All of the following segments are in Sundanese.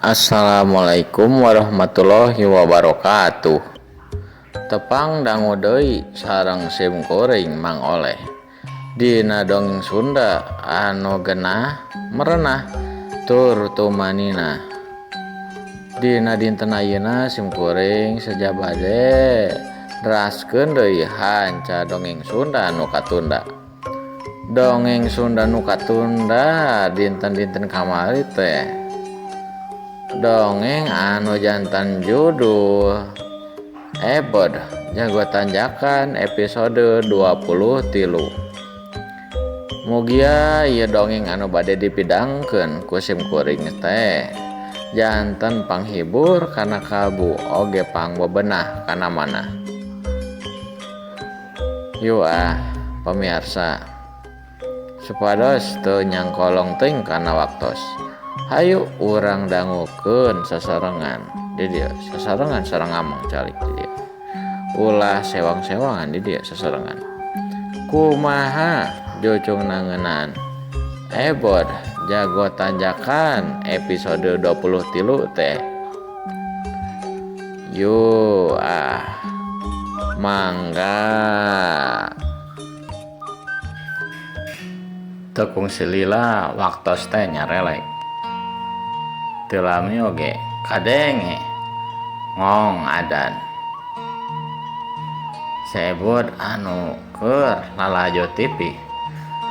Assalamualaikum warahmatullahi wabarakatuh. Tepang dangu deui sareng sim kuring Mang Oleh. Dina dongeng Sunda anu genah merenah tur tumanina. Dina dinten ayeuna sim kuring seja bade neraskeun deui hanca dongeng Sunda anu katunda. Dongeng Sunda nu katunda dinten-dinten kamari teh dongeng anu jantan judul Ebod Jago Tanjakan episode 23. Mugia ieu dongeng anu bade dipidangkeun ku sim kuring teh janten panghibur kana kalbu oge pangbebenah kana manah. Yu ah pemirsa, supados teu nyangkolong teuing kana waktos. Hayu urang dangukeun sasarengan di dieu, sasarengan sareng amang calik di dieu. Ulah sewang-sewangan di dieu sasarengan. Kumaha jucungna ngeunaan Ebod Jago Tanjakan episode 23 teh. Yu ah mangga. Teu kungsi lila waktos teh nyarelek. Teu lami oge kadenge ngong adan. Sebod anu keur lalajo TV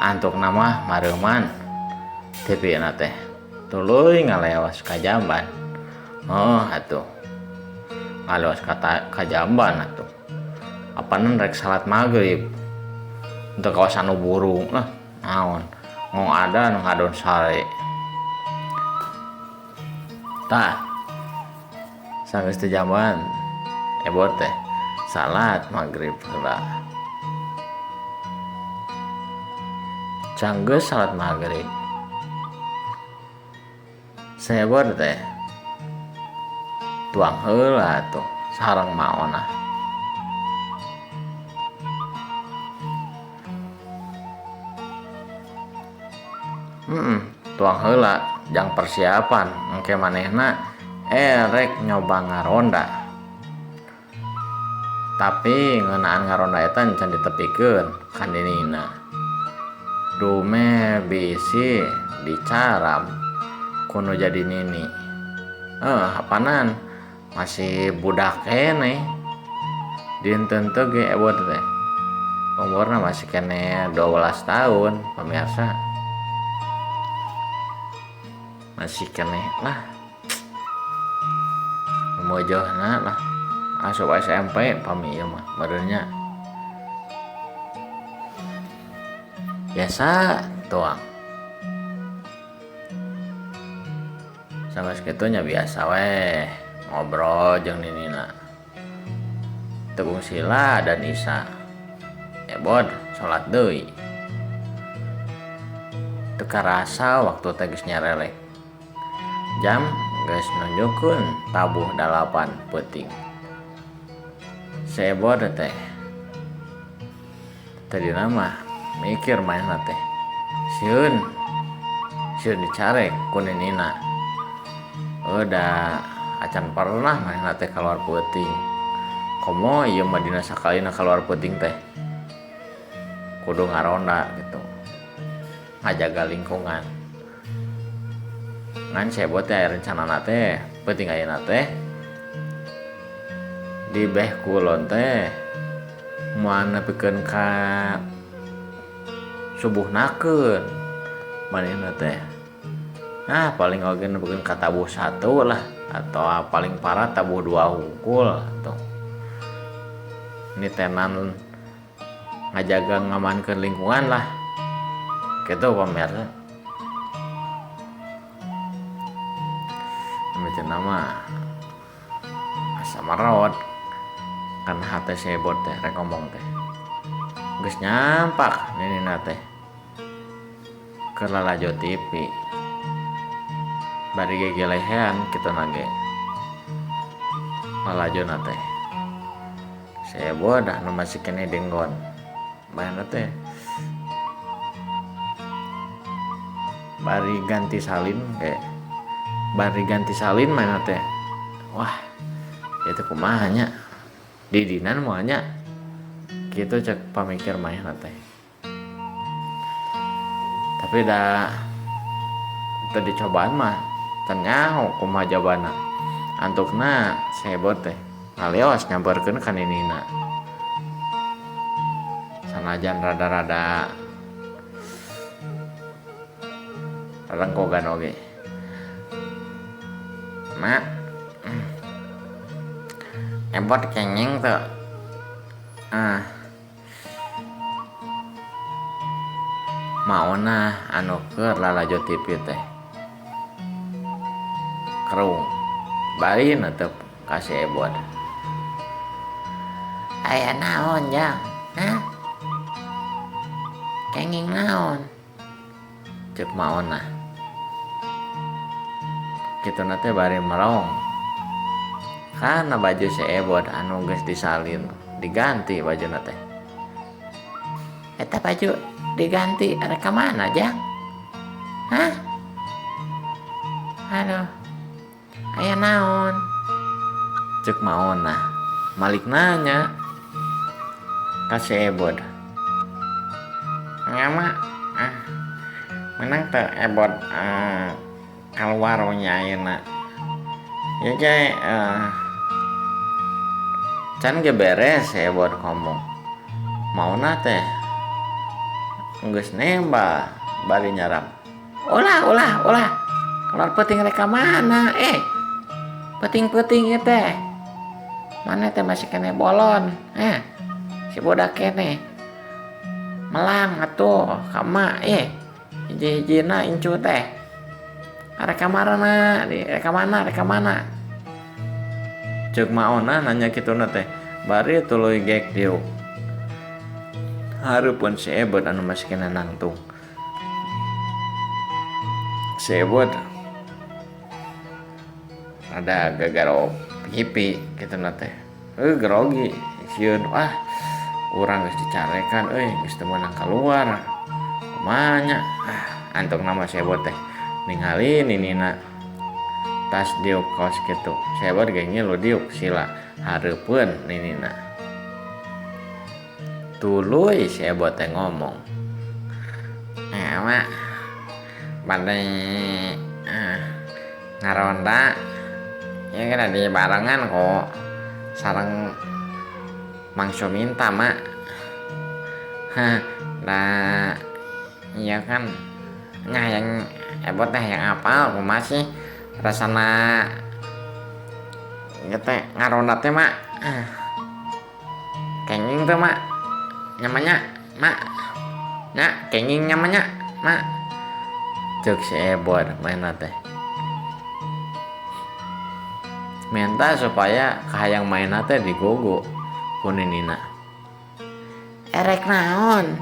antukna mah mareuman TV na teh tuluy ngaleos ka jamban. Oh atuh ngaleos ka jamban atuh. Apanan rek salat maghrib teu kawas anu burung lah naon ngong adan ngadon sare. Tah sanggeus teu jamban Ebod teh salat maghrib heula. Sanggeus salat maghrib Sebod teh tuang heula atuh sareng maona. Tuang heula jang persiapan engke manehna erek nyoba ngaronda. Tapi ngeunaan ngaronda eta can ditepikeun ka ninina. Dume bisi dicaram ku nu jadi nini. Apanan masih budak keneh. Dinten teu ge Ebod teh. Umurna masih keneh 12 tahun pemirsa. Masih keneh lah. Mojohna lah. Asup SMP pami ieu mah meureunnya. Biasa tuang. Sampai kitu nya biasa weh ngobrol jeung ninina. Tegung Sila dan Isa. Ebod salat deui. Teu karasa waktu teh geus nyarelek. Jam geus nunjukkeun tabuh 8 peuting. Sebod teh tadina mah mikir manehna teh sieun sieun dicarek ku ninina. Da acan pernah manehna teh kaluar peuting. Komo ieu mah dina sakalina kaluar peuting teh kudu ngaronda gitu. Ngajaga lingkungan. Ngan Sebod teh aya rencanana teh peuting ayeuna teh di beh kulon teh moal nepikeun ka subuhnakeun manehna teh. Nah paling oge nepikeun ka tabuh 1 lah atau paling parah tabuh 2 hungkul tuh. Nitenan ngajaga ngamankeun lingkungan lah. Kitu pamirsa. Micen mah asa marot kan hate Sebod teh rek ngomong teh. Geus nyampak ninina teh keur lalajo TV. Bari gegelehean kitu na ge. Lalajona teh. Sebod anu masih keneh denggon. Manehna teh bari ganti salin ge Bari ganti salin manehna teh. Wah, ieu teh kumaha nya? Didinan moal nya? Kitu cek pamikir manehna teh. Tapi da teu dicobaan mah can nyaho kumaha jabana. Antukna si Ebot teh ngalios nyamperkeun ka ninina. Sanajan rada-rada rarengkogan oge. Mak, Ebot kenging teu? Ah. Maonah anu keur lalajo TV teh. Kerung. Bari netep ka si Ebot. Aya naon, Jang? Hah? Kenging naon? Cek Maonah. Kituna teh bari merong. Kana baju si Ebot anu geus disalin diganti bajuna teh. Eta baju diganti arek ka mana, Jang? Hah? Aduh. Aya naon? Cek Maonah. Malik nanya ka si Ebot. Nya mak, ah, menang teu Ebot kaluar we nya ayeuna. Ieu ge can ge beres si Ebot ngomong. Maonah teh geus nembah bari nyarap. Ulah, ulah, ulah. Kaluar peuting rek ka mana? Peuting-peuting ieu teh. Maneh teh masih keneh bolon, eh. Si budak keneh. Melang atuh ka emak ih. Hiji-hijina incu teh. Arek ka marana, di rek ka mana, rek ka mana. Ceuk Maonah nanya kituna teh, bari tuluy gek diuk. Hareupeun si Ebot anu masih keneh nangtung. Si Ebot rada gagaro pipi kituna teh. Grogi sieun, wah urang geus dicarekan euy, geus teu meunang kaluar. Kumaha nya? Ah, antukna mah si Ebot teh ningali ninina tas diuk kaos kitu. Si Ebot ge ngilu diuk sila hareupeun ninina. Tuluy si Ebot teh ngomong, Mak, bade ngaronda ieu ge dibarengan ku sareng Mang Suminta, Mak. Hah, da ieu kan nya hayang Ebot teh hayang apal kumaha sih rasana ieu teh ngaronda teh, Mak. Kenging teh, Mak. Nyamanya, Mak. Nya kenging nyamanya, Mak. Ceuk si Ebot maena teh. Minta supaya kahayang maena teh digogo ku ninina. Erek naon?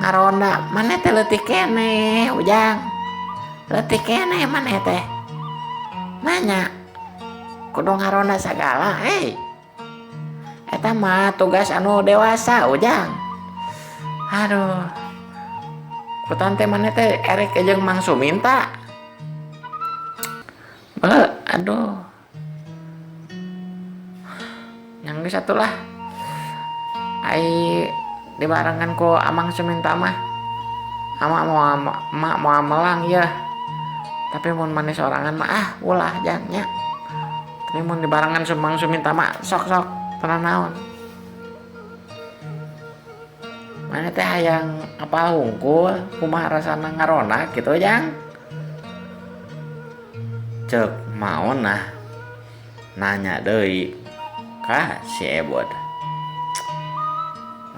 Ngaronda maneh teh leutik keneh, Ujang. Leutik keneh maneh teh. Nanya kudu ngaronda sagala, hei. Eta mah tugas anu dewasa, Ujang. Aduh. Ku tante maneh teh erek jeung Mang Suminta. Beuh, aduh. Yang geus atuh lah. Ai dibarengan ku Amang Suminta mah. Ama moal emak moal melang yeuh. Tapi mun maneh sorangan mah ah ulah jang nya. Tapi mun dibarengan Mang Suminta mah sok-sok teu naon. Maneh teh hayang apal hungkul kumaha rasana ngaronda kitu jang. Ceuk Maonah nanya deui ka si Ebot.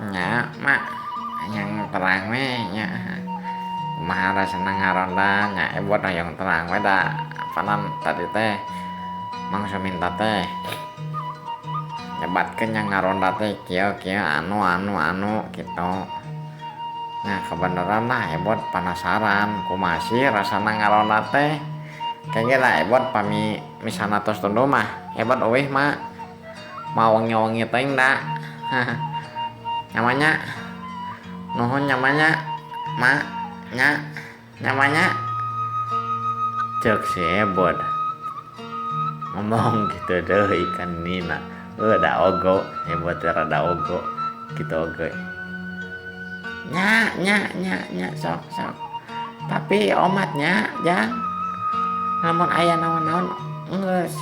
Nya mak yang terang we nya. Kumaha rasana ngaronda nya Ebot hayang terang we da apanan tadi teh Mang Suminta teh nyebatkeun nya ngaronda teh kieu kieu anu anu anu kitu. Nah kebeneran lah Ebot panasaran kumaha sih rasana ngaronda teh. Kayaknya lah Ebot pami misalna tos tunduh mah Ebot eueuh mak mau wengi-wengi teuing da. Nyamanya nuhun nyamanya mak nya nyamanya. Cek si Ebod ngomong gitu deui ka ninina. Heuh da ogo, Ebod teh rada ogo kitu oge. Nya nya nya nya sok sok. Tapi omat nya jang. Lamun aya naon-naon enggeus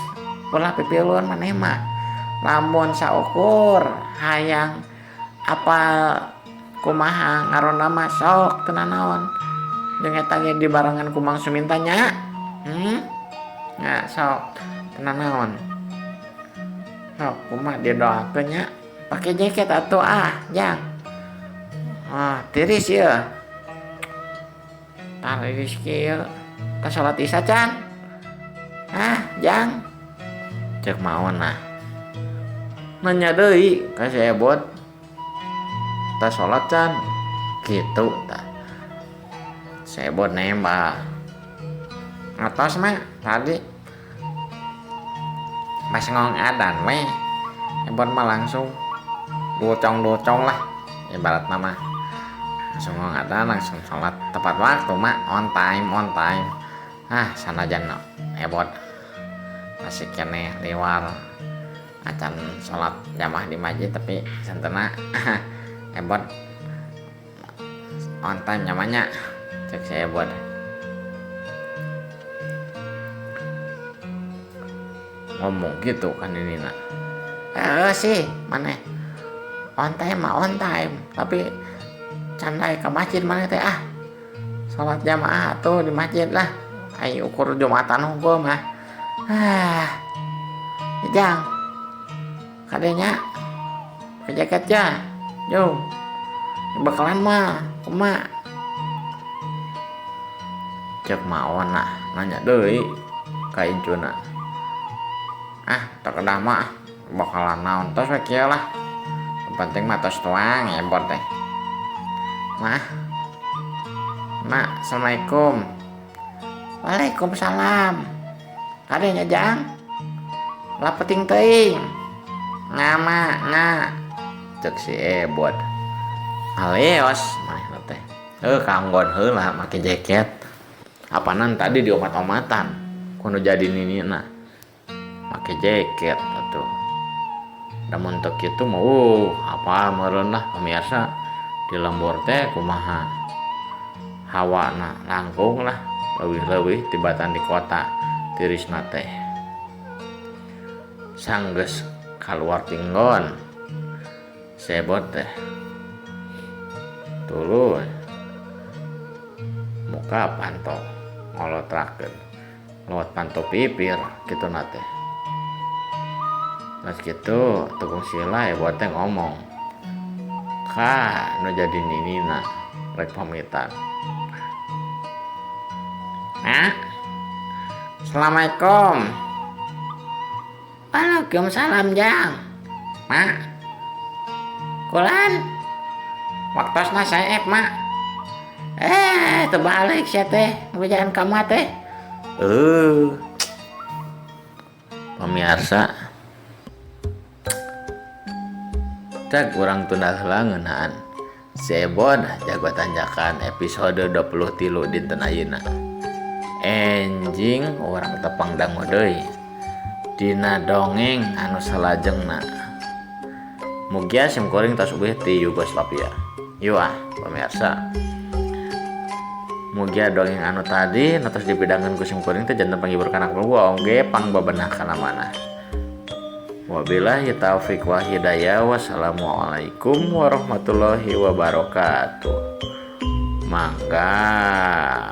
ulah pipiluan maneh mah. Lamun saukur hayang apal kumaha ngaronda mah sok teu nanaon. Jeung eta ge dibarengan ku Mang Suminta nya. Hmm. Nya sok teu nanaon. Sok kumaha didoakeun nya. Pake jaket atuh ah jang. Ah tiris ieu. Tariris kieu. Tah salat Isya can. Hah jang. Cek maona. Nanya deui ka si Ebot. Tah salat can. Kitu tah. Si Ebot nembak. Atos mah tadi. Pas ngong adan weh. Ebot mah langsung lucong-lucong lah ibarat nama. Langsung ngong adan langsung salat tepat waktu mah on time on time. Ah sanajan Ebot masih keneh liwar acan salat jamaah di masjid tapi santena Ebot on time nyamanya cek si Ebot. Ngomong gitu kan ini nak. Sih maneh on time mah on time tapi candai ke masjid maneh teh ah. Salat jamaah tuh di masjid lah. Ai ukur Jumatan hungkul mah. Ah. Jang. Kadenya ke jaket ya. Jung. Bakalan mah kumaha. Cek maona nanya deui ka incuna. Ah, teu kedah mah bakalan naon tos we kieu lah. Penting mah tos tuang Ebot teh. Mah. Mak, assalamualaikum. Waalaikumsalam. Kadenya jang. Lah penting teuing. Ngama nga. Cek si Ebot. Aleos manehna teh. Heuh kanggon heula make jaket. Apanan tadi diomat-omatan kudu jadi ninina. Make jaket atuh. Da mun teu kitu mah apal meureun lah pemirsa di lembur teh kumaha hawana langkung lah leuwih-leuwih tibatan di kota tirisna teh. Sanggeus kaluar tinggon si Ebot teh tuluy muka panto ngolotrakeun lewat panto pipir kitu na teh. Geus kitu tukung sila Ebot teh ngomong ka nu jadi ninina rek pamitan. Mak, assalamualaikum. Waalaikumsalam jang. Mak, kulan waktosna saep mak. Terbalik sia teh ngebejaan ka mak teh. Pemirsa, cek urang tunda heula ngeunaan si Ebot jago tanjakan episode 23 dinten ayeuna. Enjing urang tepang dangu deui dina dongeng anu salajengna. Mugia sim kuring tos uih ti Yugoslavia. Yuk ah pemirsa. Mugia dongeng anu tadi nu tos dipidangan ku sim kuring teh janten panghibur kana kaluarga oge pangbabenah kana manah. Wabillahi taufik wal hidayah. Wassalamualaikum warahmatullahi wabarakatuh. Mangga.